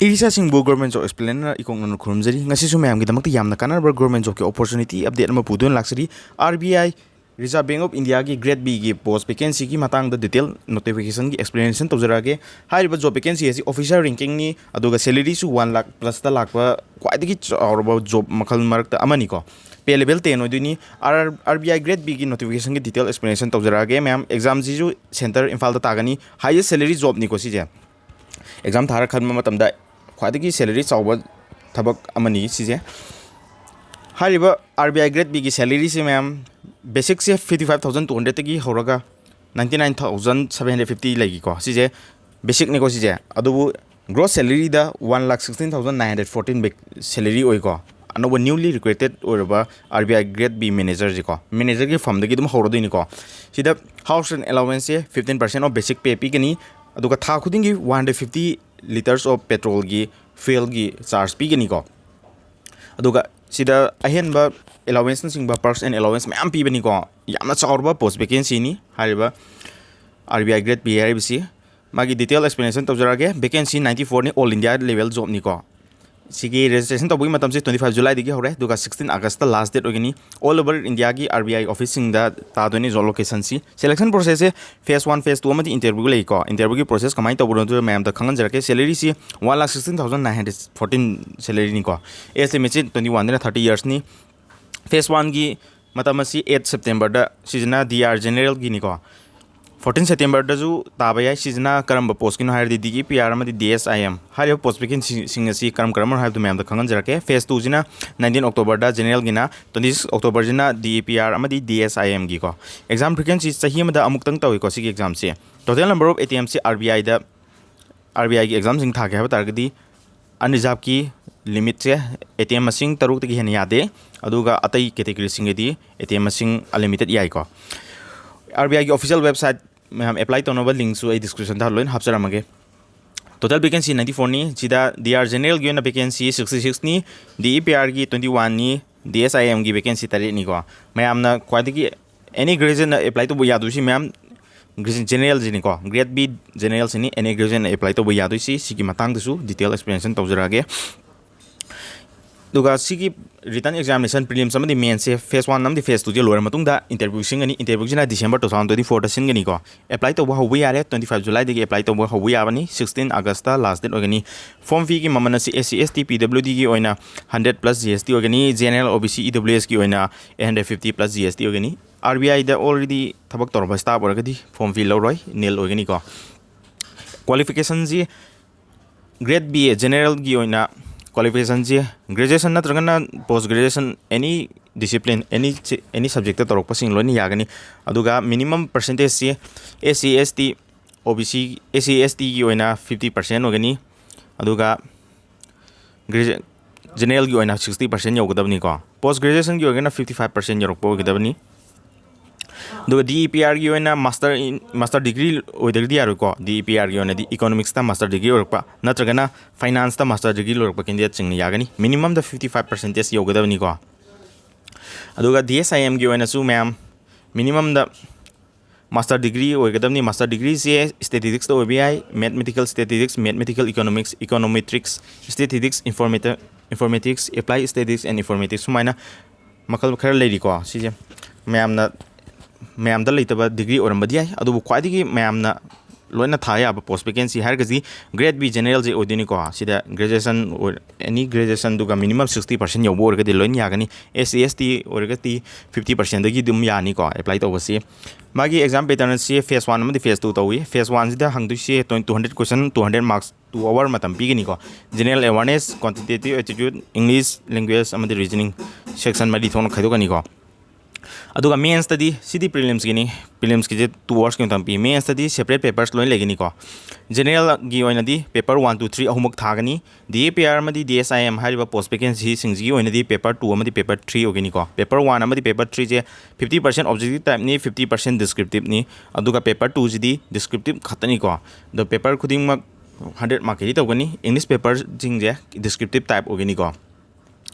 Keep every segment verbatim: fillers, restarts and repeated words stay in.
ꯏꯔꯤꯁꯥꯁꯤꯡꯕꯨ Government Job Explainer ꯏꯀꯣꯛꯅꯅ ꯈꯨꯔꯨꯝꯖꯔꯤ꯫ ꯉꯁꯤꯁꯨ ꯃꯌꯥꯝꯒꯤꯗꯃꯛꯇ ꯌꯥꯝꯅ ꯀꯥꯟꯅꯕ government jobꯀꯤ opportunity update ꯑꯃ ꯄꯨꯗꯨꯅ ꯂꯥꯛꯆꯔꯤ꯫ R B I, Reserve Bank of Indiaꯒꯤ Grade Bꯒꯤ post vacancyꯒꯤ ꯃꯇꯥꯡꯗ detail notificationꯒꯤ explanation ꯇꯧꯖꯔꯛꯑꯒꯦ꯫ ꯍꯥꯏꯔꯤꯕ job vacancy ꯑꯁꯤ officer rankingꯅꯤ, ꯑꯗꯨꯒ salaryꯁꯨ one lakh plusꯇ ꯂꯥꯛꯄ ꯈ꯭ꯋꯥꯏꯗꯒꯤ ꯆꯥꯎꯔꯕ job ꯃꯈꯜ ꯃꯔꯛꯇ ꯑꯃꯅꯤꯀꯣ꯫ Pay level ten ꯑꯣꯏꯗꯣꯏꯅꯤ꯫ R, R B I Grade Bꯒꯤ notificationꯒꯤ detail explanation ꯇꯧꯖꯔꯛꯑꯒꯦ ꯃꯌꯥꯝ꯫ Examꯁꯤꯁꯨ center ꯏꯝꯐꯥꯜꯗ ꯇꯥꯒꯅꯤ꯫ Highest salary jobꯅꯤꯀꯣ ꯁꯤꯁꯦ꯫ Exam ꯊꯥꯔ ꯈꯟꯕ ꯃꯇꯝꯗ ꯈ꯭ꯋꯥꯏꯗꯒꯤ salary ꯆꯥꯎꯕ ꯊꯕꯛ ꯑꯃꯅꯤ ꯁꯤꯁꯦ꯫ ꯍꯥꯏꯔꯤꯕ R B I Grade Bꯒꯤ salaryꯁꯦ ꯃꯌꯥꯝ, basicꯁꯦ fifty five thousand two hundredꯇꯒꯤ ꯍꯧꯔꯒ ninety nine thousand seven hundred fifty ꯂꯩꯈꯤꯀꯣ꯫ ꯁꯤꯁꯦ basicꯅꯤꯀꯣ ꯁꯤꯁꯦ꯫ ꯑꯗꯨꯕꯨ gross salaryꯗ one lakh sixteen thousand nine hundred fourteen salary ꯑꯣꯏꯀꯣ꯫ ꯑꯅꯧꯕ newly recruited ꯑꯣꯏꯔꯕ R B I Grade B managerꯁꯦꯀꯣ, managerꯒꯤ firmꯗꯒꯤ ꯑꯗꯨꯝ ꯍꯧꯔꯗꯣꯏꯅꯤꯀꯣ꯫ ꯁꯤꯗ house rent allowanceꯁꯦ fifteen percent of basic pay ꯄꯤꯒꯅꯤ꯫ ꯑꯗꯨꯒ ꯊꯥ ꯈꯨꯗꯤꯡꯒꯤ one hundred fifty litres of petrolꯒꯤ fuelꯒꯤ charge ꯄꯤꯒꯅꯤꯀꯣ꯫ ꯑꯗꯨꯒ ꯁꯤꯗ ꯑꯍꯦꯟꯕ allowanceꯅꯆꯤꯡꯕ perks and allowance ꯃꯌꯥꯝ ꯄꯤꯕꯅꯤꯀꯣ꯫ ꯌꯥꯝꯅ ꯆꯥꯎꯔꯕ post vacancyꯅꯤ ꯍꯥꯏꯔꯤꯕ R B I Grade B ꯍꯥꯏꯔꯤꯕꯁꯤ꯫ ꯃꯥꯒꯤ detail explanation ꯇꯧꯖꯔꯛꯑꯒꯦ꯫ Vacancy ninety fourꯅꯤ, all India level jobꯅꯤꯀꯣ꯫ ꯁꯤꯒꯤ registration ꯇꯧꯕꯒꯤ ꯃꯇꯝꯁꯦ twenty five Julyꯗꯒꯤ ꯍꯧꯔꯦ, ꯑꯗꯨꯒ sixteen Augustꯇ last date ꯑꯣꯏꯒꯅꯤ꯫ All over Indiaꯒꯤ R B I officeꯁꯤꯡꯗ ꯇꯥꯗꯣꯏꯅꯤ job locationꯁꯤ꯫ Selection processꯁꯦ phase one, phase two ꯑꯃꯗꯤ interview ꯂꯩꯀꯣ꯫ Interviewꯒꯤ process ꯀꯃꯥꯏꯅ ꯇꯧꯕꯅꯣ ꯑꯗꯨ ꯃꯌꯥꯝꯗ ꯈꯪꯍꯟꯖꯔꯛꯀꯦ꯫ Salaryꯁꯤ one lakh sixteen thousand nine hundred fourteen salaryꯅꯤꯀꯣ꯫ Age limitꯁꯤ twenty oneꯗꯩꯅ thirty yearsꯅꯤ꯫ Phase oneꯒꯤ ꯃꯇꯝ ꯑꯁꯤ eight Septemberꯗ, ꯁꯤꯁꯤꯅ D R Generalꯒꯤꯅꯤꯀꯣ꯫ Fourteen Septemberꯗꯁꯨ ꯇꯥꯕ ꯌꯥꯏ꯫ ꯁꯤꯁꯤꯅ ꯀꯔꯝꯕ postꯀꯤꯅꯣ ꯍꯥꯏꯔꯗꯤ D E P R ꯑꯃꯗꯤ D S I M꯫ ꯍꯥꯏꯔꯤꯕ post vacancyꯁꯤꯡ ꯑꯁꯤ ꯀꯔꯝ ꯀꯔꯝꯕꯅꯣ ꯍꯥꯏꯕꯗꯨ ꯃꯌꯥꯝꯗ ꯈꯪꯍꯟꯖꯔꯛꯀꯦ꯫ Phase twoꯁꯤꯅ nineteen Octoberꯗ, Generalꯒꯤꯅ twenty six Octoberꯁꯤꯅ D E P R ꯑꯃꯗꯤ D S I Mꯒꯤꯀꯣ꯫ Exam frequency ꯆꯍꯤ ꯑꯃꯗ ꯑꯃꯨꯛꯇꯪ ꯇꯧꯏꯀꯣ ꯁꯤꯒꯤ examꯁꯦ꯫ Total number of attemptꯁꯤ R B Iꯗ, R B Iꯒꯤ examꯁꯤꯡ ꯊꯥꯒꯦ ꯍꯥꯏꯕ ꯇꯥꯔꯒꯗꯤ unreservedꯀꯤ limitꯁꯦ attempt ꯃꯁꯤꯡ ꯇꯔꯨꯛꯇꯒꯤ ꯍꯦꯟꯅ ꯌꯥꯗꯦ꯫ ꯑꯗꯨꯒ ꯑꯇꯩ categoryꯁꯤꯡꯒꯤꯗꯤ attempt ꯃꯁꯤꯡ unlimited ꯌꯥꯏꯀꯣ꯫ R B Iꯒꯤ official website ꯃꯌꯥꯝ apply ꯇꯧꯅꯕ linkꯁꯨ ꯑꯩ descriptionꯗ ꯂꯣꯏꯅ ꯍꯥꯞꯆꯔꯝꯃꯒꯦ꯫ Total vacancy ninety fourꯅꯤ꯫ ꯁꯤꯗ D R Generalꯒꯤ ꯑꯣꯏꯅ vacancy sixty sixꯅꯤ, D E P Rꯒꯤ twenty oneꯅꯤ, D S I Mꯒꯤ vacancy ꯇꯔꯦꯠꯅꯤꯀꯣ꯫ ꯃꯌꯥꯝꯅ ꯈ꯭ꯋꯥꯏꯗꯒꯤ any graduateꯅ apply ꯇꯧꯕ ꯌꯥꯗꯣꯏꯁꯤ ꯃꯌꯥꯝ ꯒ꯭ꯔꯦꯖꯨꯑꯦꯁꯟ ꯖꯦꯅꯦꯔꯦꯜꯁꯤꯅꯤꯀꯣ, ꯒ꯭ꯔꯦꯗ ꯕꯤ ꯖꯦꯅꯦꯔꯦꯜꯁꯤꯅꯤ ꯑꯦꯅꯤ ꯒ꯭ꯔꯦꯖꯨꯑꯦꯁꯟ ꯑꯦꯄ꯭ꯂꯥꯏ ꯇꯧꯕ ꯌꯥꯗꯣꯏꯁꯤ꯫ ꯁꯤꯒꯤ ꯃꯇꯥꯡꯗꯁꯨ ꯗꯤꯇꯦꯜ ꯑꯦꯛꯁꯄ꯭ꯂꯦꯅꯦꯁꯟ ꯇꯧꯖꯔꯛꯑꯒꯦ꯫ ꯑꯗꯨꯒ ꯁꯤꯒꯤ ꯔꯤꯇꯟ ꯑꯦꯛꯖꯥꯃꯤꯅꯦꯁꯟ ꯄ꯭ꯔꯤꯂꯤꯝꯁ ꯑꯃꯗꯤ ꯃꯦꯟꯁꯦ ꯐꯦꯁ ꯋꯥꯟ ꯑꯃꯗꯤ ꯐꯦꯁ ꯇꯨꯁꯦ ꯂꯣꯏꯔ ꯃꯇꯨꯡꯗ ꯏꯟꯇꯔꯚ꯭ꯌꯨ ꯁꯤꯟꯒꯅꯤ꯫ ꯏꯟꯇꯔꯚ꯭ꯌꯨꯁꯤꯅ ꯗꯤꯁꯦꯝꯕꯔ ꯇꯨ ꯊꯥꯎꯖꯟ ꯇ꯭ꯋꯦꯟꯇꯤ ꯐꯣꯔꯗ ꯁꯤꯟꯒꯅꯤꯀꯣ꯫ ꯑꯦꯄ꯭ꯂꯥꯏ ꯇꯧꯕ ꯍꯧꯕ ꯌꯥꯔꯦ, ꯇ꯭ꯋꯦꯟꯇꯤ ꯐꯥꯏꯚ ꯖꯨꯂꯥꯏꯗꯒꯤ ꯑꯦꯄ꯭ꯂꯥꯏ ꯇꯧꯕ ꯍꯧꯕ ꯌꯥꯕꯅꯤ, ꯁꯤꯛꯁꯇꯤꯟ ꯑꯥꯒꯁꯇ ꯂꯥꯁ ꯗꯦꯠ ꯑꯣꯏꯒꯅꯤ꯫ ꯐꯣꯔꯝ ꯐꯤꯒꯤ ꯃꯃꯜ ꯑꯁꯤ ꯑꯦꯁ ꯁꯤ, ꯑꯦꯁ ꯇꯤ, ꯄꯤ ꯗꯕ꯭ꯂꯤꯎ ꯗꯤꯒꯤ ꯑꯣꯏꯅ hundred plus G S T ꯑꯣꯏꯒꯅꯤ, general, O B C, E ꯗꯕ꯭ꯂꯤꯎ ꯑꯦꯁꯀꯤ ꯑꯣꯏꯅ eight hundred fifty plus G S T ꯑꯣꯏꯒꯅꯤ꯫ ꯑꯥꯔ ꯕꯤ ꯑꯥꯏꯗ ꯑꯣꯜꯔꯦꯗꯤ ꯊꯕꯛ ꯇꯧꯔꯕ ꯁ꯭ꯇꯥꯐ ꯑꯣꯏꯔꯒꯗꯤ ꯐꯣꯔꯝ ꯐꯤ ꯂꯧꯔꯣꯏ, ꯅꯤꯜ ꯑꯣꯏꯒꯅꯤꯀꯣ꯫ ꯀ꯭ꯋꯥꯂꯤꯐꯤꯀꯦꯁꯟꯁꯤ ꯒ꯭ꯔꯦꯗ ꯕꯤ ꯑꯦ ꯖꯦꯅꯦꯔꯦꯜꯒꯤ ꯑꯣꯏꯅ ꯀ꯭ꯋꯥꯂꯤꯐꯤꯀꯦꯁꯟꯁꯤ ꯒ꯭ꯔꯦꯖꯨꯑꯦꯁꯟ ꯅꯠꯇ꯭ꯔꯒꯅ ꯄꯣꯁ ꯒ꯭ꯔꯦꯖꯨꯑꯦꯁꯟ ꯑꯦꯅꯤ ꯗꯤꯁꯤꯄ꯭ꯂꯤꯟ, ꯑꯦꯅꯤ ꯑꯦꯅꯤ ꯁꯕꯖꯦꯛꯇ ꯇꯧꯔꯛꯄꯁꯤꯡ ꯂꯣꯏꯅ ꯌꯥꯒꯅꯤ꯫ ꯑꯗꯨꯒ ꯃꯤꯅꯤꯃꯝ ꯄꯔꯁꯦꯟꯇꯦꯖꯁꯤ ꯑꯦꯁ ꯁꯤ, ꯑꯦꯁ ꯇꯤ, ꯑꯣ ꯕꯤ ꯁꯤ, ꯑꯦꯁ ꯁꯤ, ꯑꯦꯁ ꯇꯤꯒꯤ ꯑꯣꯏꯅ ꯐꯤꯐꯇꯤ ꯄꯥꯔꯁꯦꯟ ꯑꯣꯏꯒꯅꯤ꯫ ꯑꯗꯨꯒ ꯒ꯭ꯔꯦꯖꯨꯑꯦ-, ꯖꯦꯅꯦꯔꯦꯜꯒꯤ ꯑꯣꯏꯅ ꯁꯤꯛꯁꯇꯤ ꯄꯥꯔꯁꯦꯟ ꯌꯧꯒꯗꯕꯅꯤꯀꯣ꯫ ꯄꯣꯁ ꯒ꯭ꯔꯦꯖꯨꯑꯦꯁꯟꯒꯤ ꯑꯣꯏꯔꯒꯅ ꯐꯤꯐꯇꯤ ꯐꯥꯏꯚ ꯄꯥꯔꯁꯦꯟ ꯌꯧꯔꯛꯄ ꯑꯣꯏꯒꯗꯕꯅꯤ꯫ ꯑꯗꯨꯒ ꯗꯤ ꯏ ꯄꯤ ꯑꯥꯔꯒꯤ ꯑꯣꯏꯅ master in, master degree ꯑꯣꯏꯗ꯭ꯔꯒꯗꯤ ꯌꯥꯔꯣꯏꯀꯣ꯫ D E ꯄꯤ ꯑꯥꯔꯒꯤ ꯑꯣꯏꯅꯗꯤ ꯏꯀꯣꯅꯣꯃꯤꯛꯁꯇ ꯃꯥꯁꯇꯔ ꯗꯤꯒ꯭ꯔꯤ ꯑꯣꯏꯔꯛꯄ ꯅꯠꯇ꯭ꯔꯒꯅ ꯐꯥꯏꯅꯥꯟꯁꯇ ꯃꯥꯁꯇꯔ ꯗꯤꯒ꯭ꯔꯤ ꯂꯣꯏꯔꯛꯄ ꯀꯦꯟꯗꯤꯗꯦꯠꯁꯤꯡꯅ ꯌꯥꯒꯅꯤ꯫ ꯃꯤꯅꯤꯃꯝꯗ ꯐꯤꯐꯇꯤ ꯐꯥꯏꯚ ꯄꯥꯔꯁꯦꯟꯇꯦꯖ ꯌꯧꯒꯗꯕꯅꯤꯀꯣ꯫ ꯑꯗꯨꯒ ꯗꯤ ꯑꯦꯁ ꯑꯥꯏ ꯑꯦꯝꯒꯤ ꯑꯣꯏꯅꯁꯨ ꯃꯌꯥꯝ ꯃꯤꯅꯤꯃꯝꯗ ꯃꯥꯁꯇꯔ ꯗꯤꯒ꯭ꯔꯤ ꯑꯣꯏꯒꯗꯕꯅꯤ꯫ ꯃꯥꯁꯇꯔ ꯗꯤꯒ꯭ꯔꯤꯁꯦ ꯁ꯭ꯇꯦꯇꯤꯁꯇꯤꯛꯁꯇ ꯑꯣꯏꯕ ꯌꯥꯏ, mathematical statistics, mathematical economics, econometrics, statistics, ꯏꯟꯐꯣꯔꯃꯦꯇ-, informatics, apply statistics and informatics, ꯁꯨꯃꯥꯏꯅ ꯃꯈꯜ ꯈꯔ ꯂꯩꯔꯤꯀꯣ꯫ ꯁꯤꯁꯦ ꯃꯌꯥꯝꯅ, ꯃꯌꯥꯝꯗ ꯂꯩꯇꯕ ꯗꯤꯒ꯭ꯔꯤ ꯑꯣꯏꯔꯝꯕꯗꯤ ꯌꯥꯏ, ꯑꯗꯨꯕꯨ ꯈ꯭ꯋꯥꯏꯗꯒꯤ ꯃꯌꯥꯝꯅ ꯂꯣꯏꯅ ꯊꯥ ꯌꯥꯕ ꯄꯣꯁ ꯚꯦꯀꯦꯟꯁꯤ ꯍꯥꯏꯔꯒꯗꯤ ꯒ꯭ꯔꯦꯗ ꯕꯤ ꯖꯦꯅꯦꯔꯦꯜꯁꯦ ꯑꯣꯏꯗꯣꯏꯅꯤꯀꯣ꯫ ꯁꯤꯗ ꯒ꯭ꯔꯦꯖꯨꯑꯦꯁꯟ ꯑꯣꯏ-, ꯑꯦꯅꯤ ꯒ꯭ꯔꯦꯖꯨꯑꯦꯁꯟꯗꯨꯒ ꯃꯤꯅꯤꯃꯝ ꯁꯤꯛꯁꯇꯤ ꯄꯥꯔꯁꯦꯟ ꯌꯧꯕ ꯑꯣꯏꯔꯒꯗꯤ ꯂꯣꯏꯅ ꯌꯥꯒꯅꯤ꯫ ꯑꯦꯁ ꯁꯤ, ꯑꯦꯁ ꯇꯤ ꯑꯣꯏꯔꯒꯗꯤ ꯐꯤꯐꯇꯤ ꯄꯥꯔꯁꯦꯟꯗꯒꯤ ꯑꯗꯨꯝ ꯌꯥꯅꯤꯀꯣ ꯑꯦꯄ꯭ꯂꯥꯏ ꯇꯧꯕꯁꯤ꯫ ꯃꯥꯒꯤ ꯑꯦꯛꯖꯥꯝ ꯄꯦꯇꯔꯟꯁꯤ ꯐꯦꯁ ꯋꯥꯟ ꯑꯃꯗꯤ ꯐꯦꯁ ꯇꯨ ꯇꯧꯏ꯫ ꯐꯦꯁ ꯋꯥꯟꯁꯤꯗ ꯍꯪꯗꯣꯏꯁꯦ ꯇ꯭ꯋꯦꯟ-, two hundred question, two hundred marks, two hour ꯃꯇꯝ ꯄꯤꯒꯅꯤꯀꯣ꯫ General awareness, quantitative aptitude, English language ꯑꯃꯗꯤ ꯔꯤꯖꯅꯤꯡ, ꯁꯦꯛꯁꯟ ꯃꯔꯤ ꯊꯣꯛꯅ ꯈꯥꯏꯗꯣꯛꯀꯅꯤꯀꯣ꯫ ꯑꯗꯨꯒ ꯃꯦꯟꯁꯇꯗꯤ, ꯁꯤꯗꯤ ꯄ꯭ꯔꯤꯂꯤꯝꯁꯀꯤꯅꯤ, ꯄ꯭ꯔꯤꯂꯤꯝꯁꯀꯤꯁꯦ ꯇꯨ ꯑꯋꯥꯔꯁꯀꯤ ꯃꯇꯝ ꯄꯤ꯫ ꯃꯦꯟꯁꯇꯗꯤ ꯁꯦꯄꯔꯦꯠ ꯄꯦꯄꯔꯁ ꯂꯣꯏ ꯂꯩꯒꯅꯤꯀꯣ꯫ ꯖꯦꯅꯔꯦꯜꯒꯤ ꯑꯣꯏꯅꯗꯤ ꯄꯦꯄꯔ ꯋꯥꯟ, ꯇꯨ, ꯊ꯭ꯔꯤ ꯑꯍꯨꯝꯃꯛ ꯊꯥꯒꯅꯤ꯫ ꯗꯤ ꯑꯦ ꯄꯤ ꯑꯥꯔ ꯑꯃꯗꯤ ꯗꯤ ꯑꯦꯁ ꯑꯥꯏ ꯑꯦꯝ ꯍꯥꯏꯔꯤꯕ ꯄꯣꯁ ꯚꯦꯀꯦꯟꯁꯤꯁꯤꯡꯁꯤꯒꯤ ꯑꯣꯏꯅꯗꯤ ꯄꯦꯄꯔ ꯇꯨ ꯑꯃꯗꯤ ꯄꯦꯄꯔ ꯊ꯭ꯔꯤ ꯑꯣꯏꯒꯅꯤꯀꯣ꯫ ꯄꯦꯄꯔ ꯋꯥꯟ ꯑꯃꯗꯤ ꯄꯦꯄꯔ ꯊ꯭ꯔꯤꯁꯦ ꯐꯤꯐꯇꯤ ꯄꯥꯔꯁꯦꯟ ꯑꯣꯕꯖꯦꯛꯇꯤꯞ ꯇꯥꯏꯞꯅꯤ, ꯐꯤꯐꯇꯤ ꯄꯥꯔꯁꯦꯟ ꯗꯤꯁꯀ꯭ꯔꯤꯞꯇꯤꯞꯅꯤ꯫ ꯑꯗꯨꯒ ꯄꯦꯄꯔ ꯇꯨꯁꯤꯗꯤ ꯗꯤꯁꯀ꯭ꯔꯤꯞꯇꯤꯞ ꯈꯛꯇꯅꯤꯀꯣ꯫ ꯑꯗꯣ ꯄꯦꯄꯔ ꯈꯨꯗꯤꯡꯃꯛ ꯍꯟꯗ꯭ꯔꯦꯗ ꯃꯥꯔꯛꯀꯤꯗꯤ ꯇꯧꯒꯅꯤ꯫ ꯏꯪꯂꯤꯁ ꯄꯦꯄꯔꯁꯤꯡꯁꯦ ꯗꯤꯁꯀ꯭ꯔꯤꯞꯇꯤꯞ ꯇꯥꯏꯞ ꯑꯣꯏꯒꯅꯤꯀꯣ꯫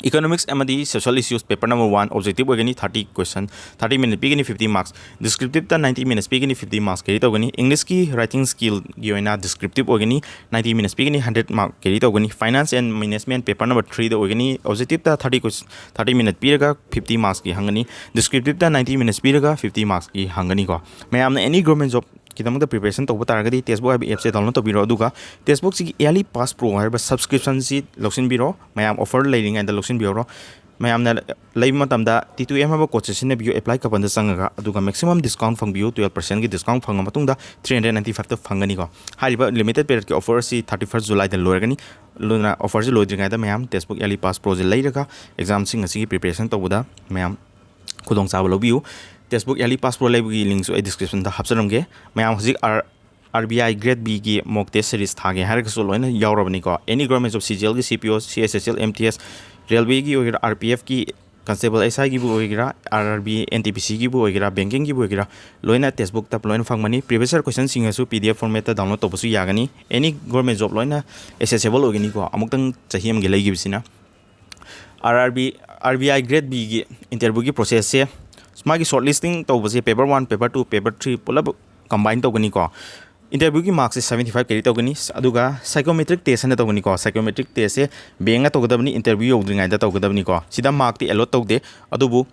Economics ꯑꯃꯗꯤ Social Issues paper number one, objective ꯑꯣꯏꯒꯅꯤ, thirty question, thirty minute ꯄꯤꯒꯅꯤ, fifty marks. Descriptive ꯇ ninety minutes ꯄꯤꯒꯅꯤ, fifty marks carry ꯇꯧꯒꯅꯤ. English ꯀꯤ writing skill ꯒꯤ ꯑꯣꯏꯅ descriptive ꯑꯣꯏꯒꯅꯤ, ninety minutes ꯄꯤꯒꯅꯤ, hundred mark carry ꯇꯧꯒꯅꯤ. Finance and Management paper number three ꯗ ꯑꯣꯏꯒꯅꯤ, objective ꯇ thirty question, thirty minute ꯄꯤꯔꯒ fifty marks ꯀꯤ ꯍꯪꯒꯅꯤ. Descriptive ꯇ ninety minutes ꯄꯤꯔꯒ fifty marks ꯀꯤ ꯍꯪꯒꯅꯤꯀꯣ. ꯃꯌꯥꯝꯅ any government job ꯒꯤꯗꯃꯛꯇ preparation ꯇꯧꯕ ꯇꯥꯔꯒꯗꯤ Testbook ꯍꯥꯏꯕ app ꯁꯦ download ꯇꯧꯕꯤꯔꯣ, ꯑꯗꯨꯒ Testbook ꯁꯤꯒꯤ Yearly Pass Pro ꯍꯥꯏꯔꯤꯕ subscription ꯁꯤ ꯂꯧꯁꯤꯟꯕꯤꯔꯣ, ꯃꯌꯥꯝ offer ꯂꯩꯔꯤꯉꯩꯗ ꯂꯧꯁꯤꯟꯕꯤꯍꯧꯔꯣ꯫ ꯃꯌꯥꯝꯅ ꯂꯩꯕ ꯃꯇꯝꯗ T two M ꯍꯥꯏꯕ code ꯁꯦ ꯁꯤꯖꯤꯟꯅꯕꯤꯌꯨ, apply coupon ꯗ ꯆꯪꯉꯒ, ꯑꯗꯨꯒ maximum discount ꯐꯪꯕꯤꯌꯨ, twelve percent ꯒꯤ discount ꯐꯪꯉ ꯃꯇꯨꯡꯗ three hundred ninety five ꯇ ꯐꯪꯒꯅꯤꯀꯣ꯫ ꯍꯥꯏꯔꯤꯕ limited period ꯀꯤ offer ꯑꯁꯤ thirty first July ꯗ ꯂꯣꯏꯔꯒꯅꯤ꯫ ꯑꯗꯨꯅ offer ꯁꯤ ꯂꯣꯏꯗ꯭ꯔꯤꯉꯩꯗ ꯃꯌꯥꯝ Testbook Yearly Pass Pro ꯁꯦ ꯂꯩꯔꯒ exam ꯁꯤꯡ ꯑꯁꯤꯒꯤ preparation ꯇꯧꯕꯗ ꯃꯌꯥꯝ ꯈꯨꯗꯣꯡꯆꯥꯕ ꯂꯧꯕꯤꯌꯨ꯫ Testbook Yearly Pass Pro ꯂꯩꯕꯒꯤ link ꯁꯨ ꯑꯩ description ꯗ ꯍꯥꯞꯆꯔꯝꯒꯦ꯫ ꯃꯌꯥꯝ ꯍꯧꯖꯤꯛ R-, RBI Grade B ꯒꯤ mock test series ꯊꯥꯒꯦ ꯍꯥꯏꯔꯒꯁꯨ ꯂꯣꯏꯅ ꯌꯥꯎꯔꯕꯅꯤꯀꯣ꯫ Any government job, CGL ꯒꯤ, CPO, CSSL, MTS, railway ꯒꯤ ꯑꯣꯏꯒꯦꯔꯥ, RPF ꯀꯤ, constable, SI ꯒꯤꯕꯨ ꯑꯣꯏꯒꯦꯔꯥ, RRB, NTPC ꯒꯤꯕꯨ ꯑꯣꯏꯒꯦꯔꯥ, banking ꯒꯤꯕꯨ ꯑꯣꯏꯒꯦꯔꯥ, ꯂꯣꯏꯅ Testbook ꯇ ꯂꯣꯏꯅ ꯐꯪꯕꯅꯤ꯫ Previous year question ꯁꯤꯡ ꯑꯁꯨ PDF format ꯇ download ꯇꯧꯕꯁꯨ ꯌꯥꯒꯅꯤ꯫ Any government job ꯂꯣꯏꯅ accessible ꯑꯣꯏꯒꯅꯤꯀꯣ, ꯑꯃꯨꯛꯇꯪ ꯆꯍꯤ ꯑꯃꯒꯤ ꯂꯩꯈꯤꯕꯁꯤꯅ꯫ RRB, RBI Grade B ꯒꯤ interview ꯒꯤ process ꯁꯦ, ꯃꯥꯒꯤ short listing ꯇꯧꯕꯁꯦ paper one, paper two, paper three ꯄꯨꯂꯞ combine ꯇꯧꯒꯅꯤꯀꯣ꯫ Interview ꯒꯤ mark ꯁꯦ seventy five carry ꯇꯧꯒꯅꯤ, ꯑꯗꯨꯒ psychometric test ꯍꯥꯏꯅ ꯇꯧꯒꯅꯤꯀꯣ꯫ Psychometric test ꯁꯦ bank ꯇ ꯇꯧꯒꯗꯕꯅꯤ, interview ꯌꯧꯗ꯭ꯔꯤꯉꯩꯗ ꯇꯧꯒꯗꯕꯅꯤꯀꯣ꯫ ꯁꯤꯗ mark ꯇꯤ allot ꯇꯧꯗꯦ, ꯑꯗꯨꯕꯨ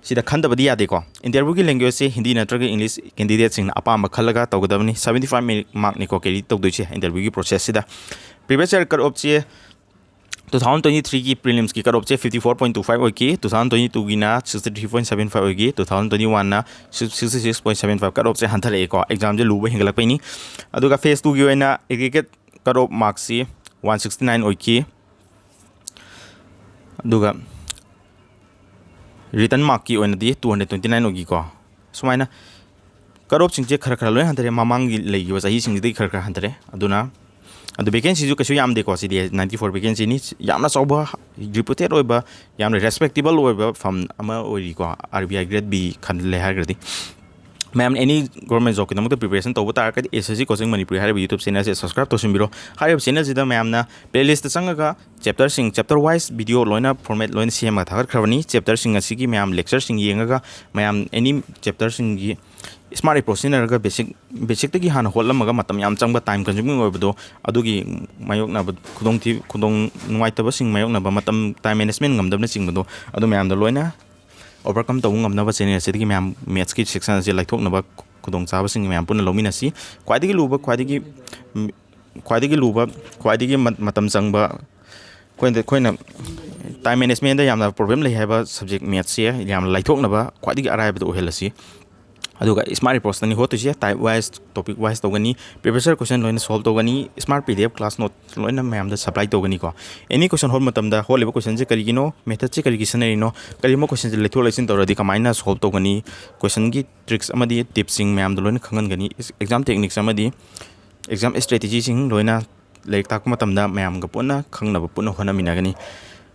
ꯁꯤꯗ ꯈꯟꯗꯕꯗꯤ ꯌꯥꯗꯦꯀꯣ꯫ Interview ꯒꯤ language ꯁꯦ ꯍꯤꯟꯗꯤ ꯅꯠꯇ꯭ꯔꯒ English candidate ꯁꯤꯡꯅ ꯑꯄꯥꯝꯕ ꯈꯜꯂꯒ ꯇꯧꯒꯗꯕꯅꯤ꯫ Seventy five mark ꯅꯤꯀꯣ carry ꯇꯧꯗꯣꯏꯁꯦ interview ꯒꯤ process ꯁꯤꯗ꯫ Previous year cut off ꯁꯦ two thousand twenty three ꯒꯤ prelims ꯀꯤ cut off ꯁꯦ fifty four point two five ꯑꯣꯏꯈꯤ, two thousand twenty two ꯒꯤꯅ sixty three point seven five ꯑꯣꯏꯈꯤ, two thousand twenty one ꯅ sixty six point seven five, cut off ꯁꯦ ꯍꯟꯊꯔꯛꯑꯦꯀꯣ, exam ꯁꯦ ꯂꯨꯕ ꯍꯦꯟꯒꯠꯂꯛꯄꯩꯅꯤ꯫ ꯑꯗꯨꯒ phase two ꯒꯤ ꯑꯣꯏꯅ aggregate cut off mark ꯁꯤ one sixty nine ꯑꯣꯏꯈꯤ, ꯑꯗꯨꯒ written mark ꯀꯤ ꯑꯣꯏꯅꯗꯤ two hundred twenty nine ꯑꯣꯏꯈꯤꯀꯣ꯫ ꯁꯨꯃꯥꯏꯅ cut off ꯁꯤꯡꯁꯦ ꯈꯔ ꯈꯔ ꯂꯣꯏ ꯍꯟꯊꯔꯦ, ꯃꯃꯥꯡꯒꯤ ꯂꯩꯈꯤꯕ ꯆꯍꯤꯁꯤꯡꯁꯤꯗꯒꯤ ꯈꯔ ꯈꯔ ꯍꯟꯊꯔꯦ꯫ ꯑꯗꯨꯅ, ꯑꯗꯨ vacancy ꯁꯨ ꯀꯩꯁꯨ ꯌꯥꯝꯗꯦꯀꯣ, ꯁꯤꯗꯤ ninety four vacancy ꯅꯤ꯫ ꯌꯥꯝꯅ ꯆꯥꯎꯕ, reputed ꯑꯣꯏꯕ, ꯌꯥꯝꯅ respectable ꯑꯣꯏꯕ firm ꯑꯃ ꯑꯣꯏꯔꯤꯀꯣ, RBI Grade B ꯈꯜꯂꯦ ꯍꯥꯏꯔꯒꯗꯤ꯫ ꯃꯌꯥꯝ ꯑꯦꯅꯤ ꯒꯣꯔꯃꯦꯟ ꯖꯣꯕꯀꯤꯗꯃꯛꯇ ꯄ꯭ꯔꯤꯄꯦꯔꯦꯁꯟ ꯇꯧꯕ ꯇꯥꯔꯒꯗꯤ, ꯑꯦꯁ ꯑꯦꯁ ꯁꯤ ꯀꯣꯆꯤꯡ ꯃꯅꯤꯄꯨꯔꯤ ꯍꯥꯏꯔꯤꯕ ꯌꯨꯇ꯭ꯌꯨꯕ ꯆꯦꯅꯦꯜꯁꯦ ꯁꯕꯁꯀ꯭ꯔꯥꯏꯕ ꯇꯧꯁꯤꯟꯕꯤꯔꯣ꯫ ꯍꯥꯏꯔꯤꯕ ꯆꯦꯅꯦꯜꯁꯤꯗ ꯃꯌꯥꯝꯅ ꯄ꯭ꯂꯦꯂꯤꯁꯇ ꯆꯪꯉꯒ ꯆꯦꯞꯇꯔꯁꯤꯡ, ꯆꯦꯞꯇꯔ ꯋꯥꯏꯁ ꯚꯤꯗꯤꯑꯣ ꯂꯣꯏꯅ ꯐꯣꯔꯃꯦꯠ ꯂꯣꯏꯅ ꯁꯦꯝꯃꯒ ꯊꯥꯒꯠꯈ꯭ꯔꯕꯅꯤ꯫ ꯆꯦꯞꯇꯔꯁꯤꯡ ꯑꯁꯤꯒꯤ ꯃꯌꯥꯝ ꯂꯦꯛꯆꯔꯁꯤꯡ ꯌꯦꯡꯉꯒ ꯃꯌꯥꯝ ꯑꯦꯅꯤ ꯆꯦꯞꯇꯔꯁꯤꯡꯒꯤ ꯁ꯭ꯃꯥꯔꯠ ꯑꯦꯄ꯭ꯔꯣꯆ ꯁꯤꯖꯤꯟꯅꯔꯒ ꯕꯦꯁꯤꯛ, ꯕꯦꯁꯤꯛꯇꯒꯤ ꯍꯥꯟꯅ ꯍꯣꯠꯂꯝꯃꯒ ꯃꯇꯝ ꯌꯥꯝ ꯆꯪꯕ, ꯇꯥꯏꯝ ꯀꯟꯖꯨꯃꯤꯡ ꯑꯣꯏꯕꯗꯣ, ꯑꯗꯨꯒꯤ ꯃꯥꯌꯣꯛꯅꯕ ꯈꯨꯗꯣꯡꯊꯤ-, ꯈꯨꯗꯣꯡ ꯅꯨꯡꯉꯥꯏꯇꯕꯁꯤꯡ ꯃꯥꯌꯣꯛꯅꯕ, ꯃꯇꯝ, ꯇꯥꯏꯝ ꯃꯦꯅꯦꯖꯃꯦꯟ ꯉꯝꯗꯕꯅꯆꯤꯡꯕꯗꯣ, ꯑꯗꯨ ꯃꯌꯥꯝꯗꯣ ꯂꯣꯏꯅ ꯑꯣꯚꯔꯀꯝ ꯇꯧꯕ ꯉꯝꯅꯕ ꯆꯦꯅꯦꯜ ꯑꯁꯤꯗꯒꯤ ꯃꯌꯥꯝ ꯃꯦꯠꯁꯀꯤ ꯁꯦꯛꯁꯟ ꯑꯁꯤ ꯂꯥꯏꯊꯣꯛꯅꯕ ꯈꯨꯗꯣꯡꯆꯥꯕꯁꯤꯡ ꯃꯌꯥꯝ ꯄꯨꯟꯅ ꯂꯧꯃꯤꯟꯅꯁꯤ꯫ ꯈ꯭ꯋꯥꯏꯗꯒꯤ ꯂꯨꯕ, ꯈ꯭ꯋꯥꯏꯗꯒꯤ, ꯈ꯭ꯋꯥꯏꯗꯒꯤ ꯂꯨꯕ, ꯈ꯭ꯋꯥꯏꯗꯒꯤ ꯃ-, ꯃꯇꯝ ꯆꯪꯕ, ꯑꯩꯈꯣꯏꯅ, ꯑꯩꯈꯣꯏꯅ ꯇꯥꯏꯝ ꯃꯦꯅꯦꯖꯃꯦꯟꯗ ꯌꯥꯝꯅ ꯄ꯭ꯔꯣꯕ꯭ꯂꯦꯝ ꯂꯩ ꯍꯥꯏꯕ ꯁꯕꯖꯦꯛ ꯃꯦꯠꯁꯁꯦ ꯌꯥꯝꯅ ꯂꯥꯏꯊꯣꯛꯅꯕ ꯈ꯭ꯋꯥꯏꯗꯒꯤ ꯑꯔꯥꯏꯕꯗ ꯑꯣꯏꯍꯜꯂꯁꯤ꯫ ꯑꯗꯨꯒ ꯁ꯭ꯃꯥꯔꯠ ꯑꯦꯄ꯭ꯔꯣꯆꯇꯅꯤ ꯍꯣꯠꯇꯣꯏꯁꯦ, ꯇꯥꯏꯞ ꯋꯥꯏꯁ, ꯇꯣꯄꯤꯛ ꯋꯥꯏꯁ ꯇꯧꯒꯅꯤ, ꯄ꯭ꯔꯤꯚꯤꯌꯁ ꯌꯔ ꯀꯣꯏꯁꯟ ꯂꯣꯏꯅ ꯁꯣꯜꯕ ꯇꯧꯒꯅꯤ, smart P D F class note ꯂꯣꯏꯅ ꯃꯌꯥꯝꯗ ꯁꯄ꯭ꯂꯥꯏ ꯇꯧꯒꯅꯤꯀꯣ꯫ ꯑꯦꯅꯤ ꯀꯣꯏꯁꯟ ꯍꯣꯠꯄ ꯃꯇꯝꯗ ꯍꯣꯠꯂꯤꯕ ꯀꯣꯏꯁꯟꯁꯦ ꯀꯔꯤꯒꯤꯅꯣ, ꯃꯦꯊꯠꯁꯦ ꯀꯔꯤꯒꯤ ꯁꯤꯖꯤꯟꯅꯔꯤꯅꯣ, ꯀꯔꯤꯒꯨꯝꯕ ꯀꯣꯏꯁꯟꯁꯦ ꯂꯩꯊꯣꯛ ꯂꯩꯁꯤꯟ ꯇꯧꯔꯗꯤ ꯀꯃꯥꯏꯅ ꯁꯣꯜꯕ ꯇꯧꯒꯅꯤ, ꯀꯣꯏꯁꯟꯒꯤ ꯇ꯭ꯔꯤꯛꯁ ꯑꯃꯗꯤ ꯇꯤꯞꯁꯤꯡ ꯃꯌꯥꯝꯗꯣ ꯂꯣꯏꯅ ꯈꯪꯍꯟꯒꯅꯤ꯫ ꯑꯦꯛꯖꯥꯝ ꯇꯦꯛꯅꯤꯛꯁ ꯑꯃꯗꯤ ꯑꯦꯛꯖꯥꯝ ꯏꯁꯇ꯭ꯔꯦꯇꯦꯖꯤꯁꯤꯡ ꯂꯣꯏꯅ ꯂꯥꯏꯔꯤꯛ ꯇꯥꯛꯄ ꯃꯇꯝꯗ ꯃꯌꯥꯝꯒ ꯄꯨꯟꯅ ꯈꯪꯅꯕ ꯄꯨꯟꯅ ꯍꯣꯠꯅꯃꯤꯟꯅꯒꯅꯤ꯫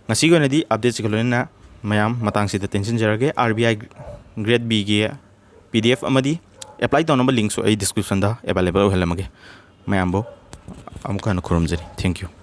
ꯉꯁꯤꯒꯤ ꯑꯣꯏꯅꯗꯤ ꯑꯞꯗꯦꯠꯁꯤꯒ ꯂꯣꯏꯅꯅ ꯃꯌꯥꯝ ꯃꯇꯥꯡꯁꯤꯗ ꯇꯦꯟꯁꯤꯟꯖꯔꯒꯦ꯫ ꯑꯥꯔ ꯕꯤ ꯑꯥꯏ ꯒ꯭ꯔꯦꯗ ꯕꯤꯒꯤ ꯄꯤ ꯗꯤ ꯑꯦꯐ ꯑꯃꯗꯤ ꯑꯦꯄ꯭ꯂꯥꯏ ꯇꯧꯅꯕ ꯂꯤꯡꯛꯁꯨ ꯑꯩ ꯗꯤꯁꯀ꯭ꯔꯤꯞꯁꯟꯗ ꯑꯦꯕꯥꯏꯂꯦꯕꯜ ꯑꯣꯏꯍꯜꯂꯝꯃꯒꯦ꯫ ꯃꯌꯥꯝꯕꯨ ꯑꯃꯨꯛ ꯍꯟꯅ ꯈꯨꯔꯨꯝꯖꯔꯤ꯫ Thank you꯫